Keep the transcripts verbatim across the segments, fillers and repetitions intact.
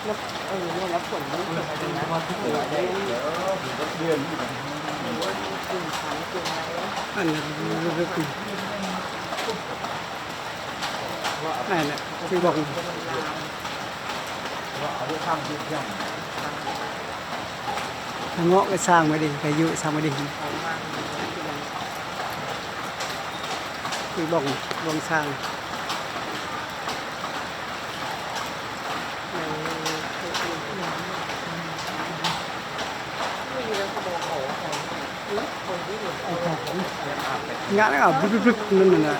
Ăn là Này này, phi ƀong. Ngŏ kơ sang mơ̆ đĭ, kơ yŭ sang mơ̆ đĭ. Phi ƀong, ƀong sang. Ngă anai, blŭk, blŭk, blŭk, anŭn, anŭn.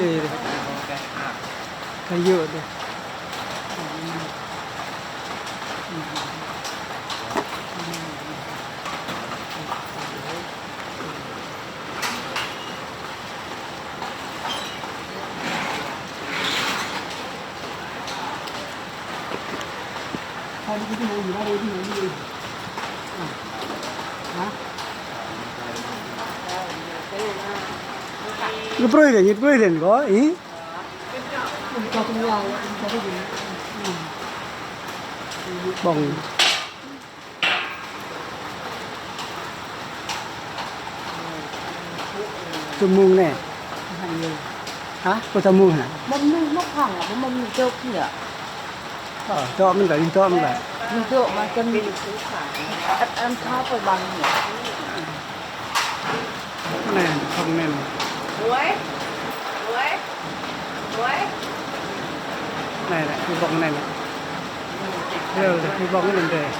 Ê, kơ yŭ dih. Ñu brơi lên, ñu brơi lên có ý. Ƀong. Tơ mông anai. Hă? Kơ tơ mông hă? Mâm nu mă phang, mâm nu dŏ kơ ñu. Ơ, dŏ mơ̆n kơ, dŏ mơ̆n kơ. Ñu dŏ mă kơ ñu. Ăt ăn thâo pơ ƀăng ñu. Anai, ƀong anai. Anai, anai, phi ƀong anai, anai. Lơ, lơ, phi ƀong anai, anai.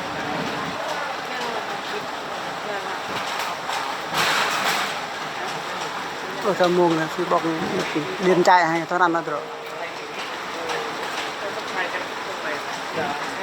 Ơ, tơ mông anai, phi ƀong điện chạy hay tơ anŭn anŭn dŏ.